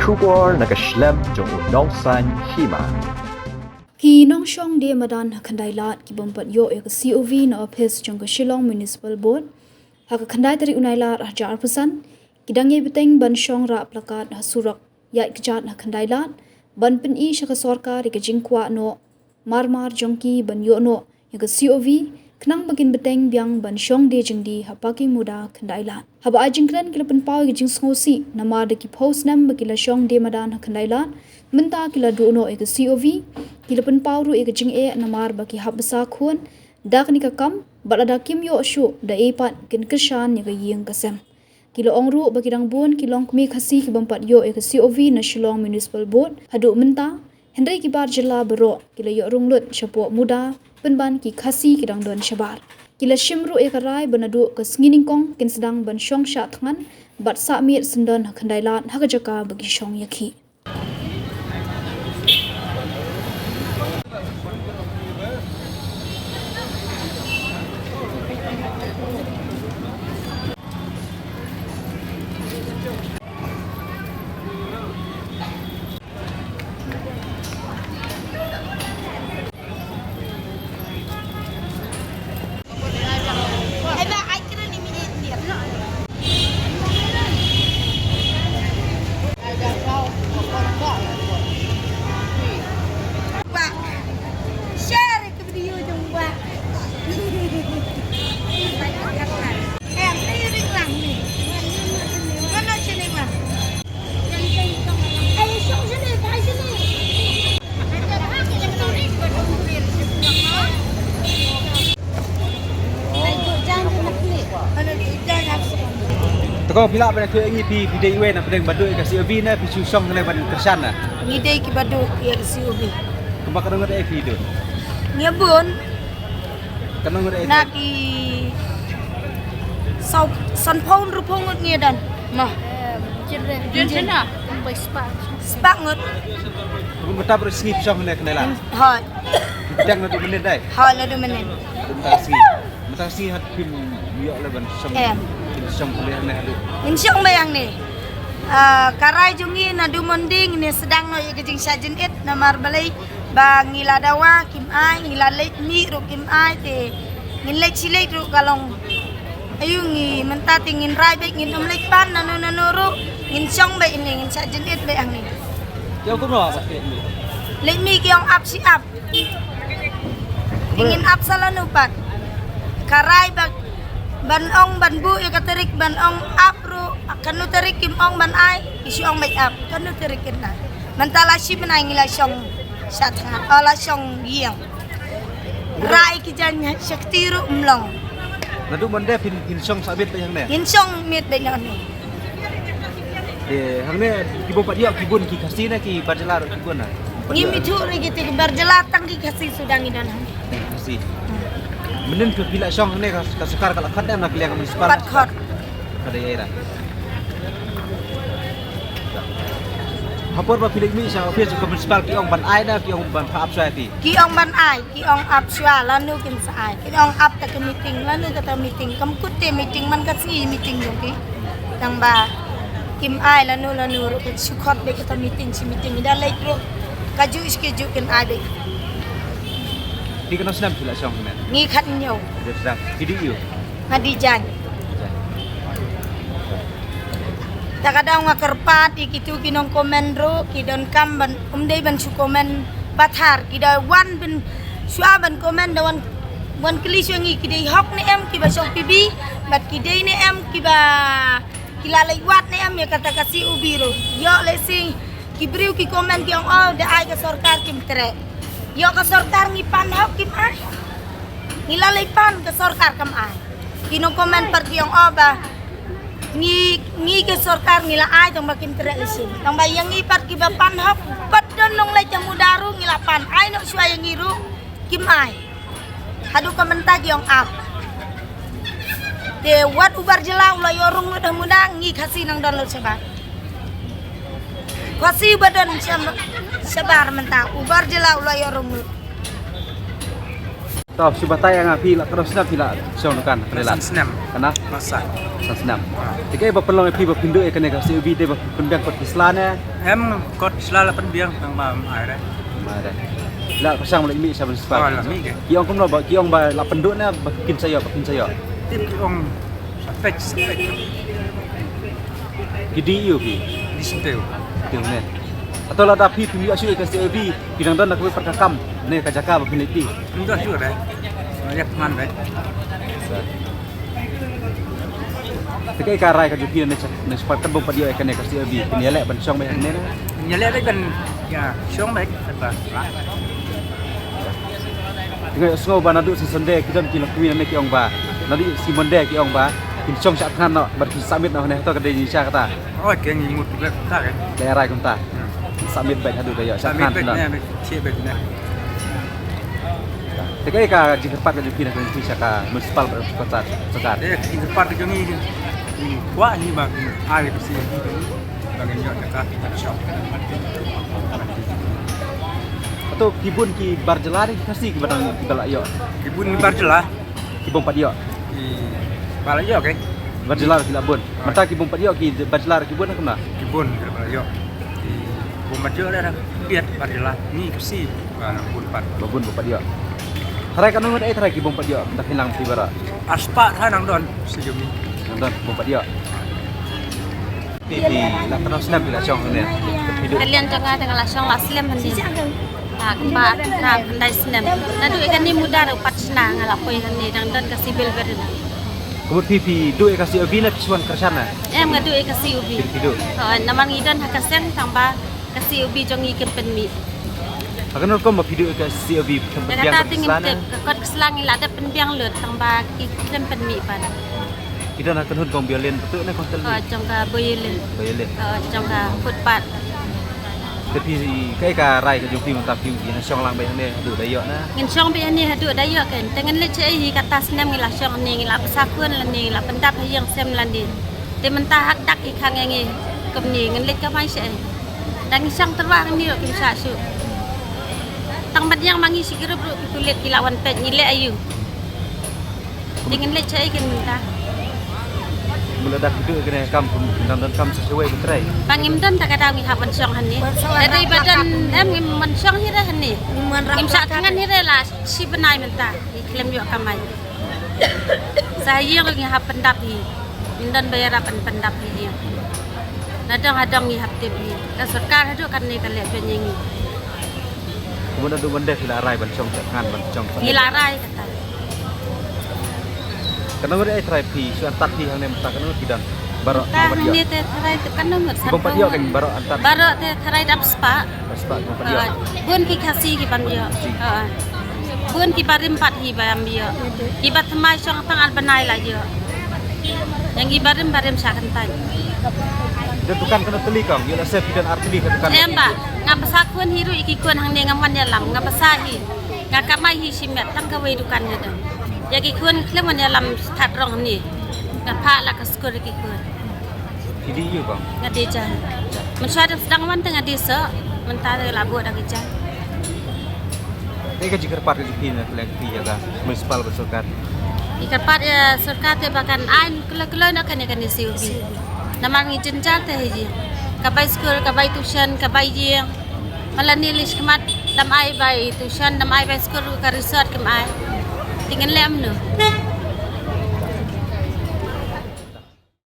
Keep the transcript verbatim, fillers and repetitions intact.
Khubor na ka shlem jong u nongsan hima. Ki nongshong die madan ha Khyndai Lad ki bym pat ïoh ïa ka C O V na office jong ka Shillong Municipal Board. Ha ka khyndai tarik u Nailar arhajar arphew san, ki dang ïai bteng ban shong rah plakat ha surok ïaid kjat ha Khyndai Lad ban pyni sha ka sorkar ïa ka jingkwah noh marmar jong ki ban ïoh noh ïa ka C O V, khnang ba kin bteng biang ban shong die jingdie ha Parking Muda Khyndai Lad. Haba ai jingkren ki la pynpaw ïa ka jingsngewsih namar da ki phew snem ba ki la shong die madan ha Khyndai Lad, mynta ki la duh noh ïa ka C O V. Ki la pynpaw ruh ïa ka jingeh namar ba ki hap bsa khun da kane ka kam, bad lada kim ïoh shuh da ei pat kin kyrshan ïa ka ïing ka sem. Ki la ong ruh ba ki dang bun ki longkmie Khasi ki bym pat ïoh ïa ka C O V na Shillong Municipal Board haduh mynta, hynrei ki bar jylla baroh ki la ïoh rung lut shapoh Muda, pynban ki Khasi ki dang don shabar. Ki la shim ruh ïa ka rai ba naduh ka sngi nyngkong kin sdang ban shong shah thngan bad sah miet syndon ha Khyndai Lad ha ka jaka ba ki shong ïa ki. Share ka video jong ba. Eh, ni ring lang ni. Mana sini, Mak? Te ko phi lah ban ïathuh ïa ngi, phi, phi dei iwei na pdeng ba duh ïa ka C O V ne phi shu shong ne ban kyrshan ne? Ngi dei kiba duh ïa ka C O V. Kumba ka nong ngat ei phi duh? Ngi bun. Ka nong ngat ei? Na ki saw, sanphew hynriewphew ngut ngi don. Ma. Jin re. Jin re na. Spah. Spah ngut. Kum kata ber sngi phi shong ne Khyndai Lad? Hoi. Phi dang naduh mynnin dei? Hoi, naduh mynnin. Mynta sngi. Mynta sngi hat phin ïoh leh ban shong. Em. Phin shong kali ne haduh? Ngin shong biang ne. Ah, ka rai jong ngi naduh Monday ngin sdang noh ïa ka jingshah jingit namar balei ba ngi la dawa kim ai, ngi la leit mih ruh kim ai te ngin leit shi leit ruh ka long. Ayu ngi mynta te ngin rai beit, ngin ym leit pan nano nano ruh, ngin shong beit ne, ngin shah jingit beit hangne. Ïa kumno ba leit mih? Leit mih ki ong ap shi ap. Te ngin ap sa lano pat. Ka rai ba ban ong ban buh ïa ka tarik ban ong ap ruh, kano tarik kim ong ban ai, ki shu ong beit ap. Kano tarik kin ai. Mynta la shi bnai ngi la shong sha thnga, oh, la shong ïing. Rai ki jan shakti ruh ym long. Naduh Monday phin, phin shong sah miet beit hangne? Ngin shong miet beit hangne. Eh, hangne ki bym pat ïoh ki bun ki Khasi ne ki bar jylla ruh ki bun ne? Ngim ithuh re kito ki bar jylla, tang ki Khasi suda ngi don hangne. Khasi. Mynnin phi, phi la shong hangne ka, ka sorkar ka la khot ne na ka liang ka municipal? Pat khot. Ka dei ïa ra. Ha por ba phi leit mih sha office ka municipal ki ong ban ai ne ki ong ban phah ap shuwa ïa phi? Ki ong ban ai. Ki ong ap shuwa lano kin sa ai. Ki ong ap ta ka meeting, lano kata meeting. Kam kut te meeting man ka sngi meeting jong ki. Tang ba kim ai lano lano ruh, ka shu khot beit kata meeting shi meeting. Da leit ruh kajuh shi kajuh kin ai beit. Phi katno snem phi la shong hangne? Ngi khathynñiew. Phi dei aïu? Nga dei jaiñ. Ta ka daw nga kyrpad ïa kito ki nongcomment ruh, ki donkam ban, ym dei ban shu comment pathar, ki da wan ban shuwa ban comment, da wan, wan kylli shuwa ngi ki dei hok ne em kiba shong P B, bad ki dei ne em kiba, ki la leit wad ne em ïa kata ka C O V ruh. Ïoh lehse ki briew ki comment ki ong, oh, da ai ka sorkar kim treh. Ïoh ka sorkar ngi pan hok kim ai. Ngi la leit pan ka sorkar kam ai. Ki nongcomment pat ki ong, oh, ba ngi, ngi ka sorkar ngi la ai tang ba kim treh lehse. Tang ba ïa ngi pat kiba pan hok, pat don nongleit ha Muda ruh ngi la pan. Ai noh shuwa ïa ngi ruh kim ai. Haduh ka mynta ki ong ap. Te wat u bar jylla u la ïoh rung lut ha Muda, ngi Khasi nang don lut shabar. Khasi ba don sham-, shabar mynta, u bar jylla u la ïoh rung lut. To, shu batai ïa nga, phi la katno snem phi la shong dukan? Phi la san snem. Katno? Masa. San snem. Te kaei ba pynlong ïa phi ba phin duh ïa kane ka C O V, dei ba phin pynbiang kot ki sla ne? Em, kot sla la pynbiang tang ba mai re. Mai re. La pyrshang la mih sha municipal. Oh, la mih ke. Ki ong kumno ba, ki ong ba la pynduh ne ba kin sa ïoh, ba kin sa ïoh? Tip ki ong sa peit, sa peit. Ki dei ïa u phi? Dei sngewthuh. Sngewthuh ne. Hato lada phi phim ïoh shuh ïa ka C O V, phi dang don da kawei pat ka kam ne ka jaka ba phin leit dih? Ym don shuh re. Ïa pyngan re. Te kaei ka rai ka jong phi na shakhmat kat bym pat ïoh ïa kane ka C O V, phin ïaleh ban shong beit hangne ne? Phin ïaleh beit ban ïa shong beit ba. Nga sngew ba naduh shi Sunday ki don ki la kmen ne ki ong ba, naduh shi Monday ki ong ba kin shong shah thngan noh bad kin submit noh ne, hato ka dei shisha kata? Oh, ke ngi mut beit kata ke. Leh rai kumta. Hmm. Submit beit haduh da ïoh shah thngan noh. Submit beit ne, beit shah beit ne. Te kaei ka jingkyrpad ka jong phi na ka jong phi sha ka municipal bad sorkar? Te ka jingkyrpad ka jong ngi, ngi kwah hi ba kin ai ka C O V ba ngin ïoh jaka shong. Hato ki bun ki bar jylla ne ki Khasi kiba dang, kiba la ïoh? Ki bun ki bar jylla. Ki bym pat ïoh? Kiba la ïoh ke? Bar jylla ki la bun. Ah. Mynta ki bym pat ïoh ki bar jylla ki bun kumno? Ki bun kiba la ïoh. Ki bym pat ïoh da biat bar jylla. Ngi Khasi ba la bun pat. Ba bun bym pat ïoh. Tharai katno ngut, eh, tharai ki bym pat ïoh, da phi nang phi baroh? Arspah tharai nang don, sha jong ngi. Nang don bym pat ïoh. Phi, phi la katno snem phi la shong hangne? Phi duh? Ka liang jong nga te nga la shong la slem hangne. Ah, kumba arphew khyndai snem. Naduh ïa kane muda ruh pat shna nga la poi hangne, dang don ka civil bad na. Ka mut phi, phi duh ïa ka C O V ne phi shu wan kyrshan ne? Em, nga duh ïa ka C O V. Phi, phi duh? Oh, namar ngi don ha ka seng tang ba ka C O V jong ngi kim pynmih. Ha kano rukom ba phi duh ïa ka C O V, phi pynbiang? Kata te ngim tip, ka kot ka sla ngi la dep pynbiang lut tang ba ki khlem pynmih pat. Ki don ha kynhun kong Violin, betul ne kong Telmi? Oh, jong ka Violin. Violin. Oh, jong ka footpath. Te phi, kaei ka rai ka jong phi mynta, phi, phin shong lang beit hangne haduh da ïoh ne? Ngin shong beit hangne haduh da ïoh kan. Te ngin leit shaei hi, kata snem ngi la shong hangne, ngi la bsa khun lane, ngi la pyndap ha ïing sem lane. Te mynta hak dak ki khang ïa ngi kumne, ngin leit kamai shaei? Da ngi shong tyrwa hangne ruh kim shah shuh. Tang ban ïeng ma ngi shi group ruh ki pulit ki la wan peit, ngi leh aïu? Te ngin leit shaei kan mynta? Mula da phi duh ïa kane ka kam, phi dang don kam sa shawei phi trei? Ba ngim don ta ka daw ngi hap ban shong hangne. Te dei ba don em ngim ban shong hi re hangne. Ngim shah thngan hi re la shi bnai mynta. Ngi khlem ïoh kamai. Sa ïing ruh ngi hap pyndap hi. Ngim don ba ïarap ban pyndap hi ïing. Na dong ha dong ngi hap tip hi. Ka sorkar haduh katne ka leh pynïeng ngi. Kumno naduh mynde phi la rai ban shong thngan ban shong? Ngi la rai kata. Katno ngut, eh, tharai phi shu antad phi hangne mynta, katno ngut phi don? Baroh. Mynta hangne te tharai te katno ngut? Bym pat ïoh kan baroh antad? Baroh te tharai dap spah. Dap spah bym pat ïoh. Ah, bun ki Khasi ki bym ïoh. Khasi. Ah. Bun ki barim pat hi bym ïoh. Ki ba thymmai shong tang ar bnai la ïoh. Ïa ngi barim barim shah kyntait. Don dukan katno tylli kong? Ïoh lehse phi don ar tylli ka dukan. Em ba, nga bsa khun hi ruh ïa ki khun hangne ngam wan ïalam, nga bsa hi. Nga kamai hi shimet tang kawei dukan nga don. Ïa ki khun khlem wan ïalam stad rong hangne. Nga phah la ka skul ïa ki khun. Phi dei aïu kong? Nga dei jaiñ. Mynshuwa dang sdang wan te nga dei soh, mynta te la buh da ki jaiñ. Kaei ka jingkyrpad ka jong phi na ka liang phi ïa ka municipal bad sorkar? Jingkyrpad ïa sorkar te ba kan ai kloi kloi noh kane kane C O V. Namar ngi jynjar te ha ïing. Ka bai skul, ka bai tuition, ka bai ïing. Mala ni list khmat dam ai bai tuition, dam ai bai skul, ka resort kim ai. Te ngin leh kumno?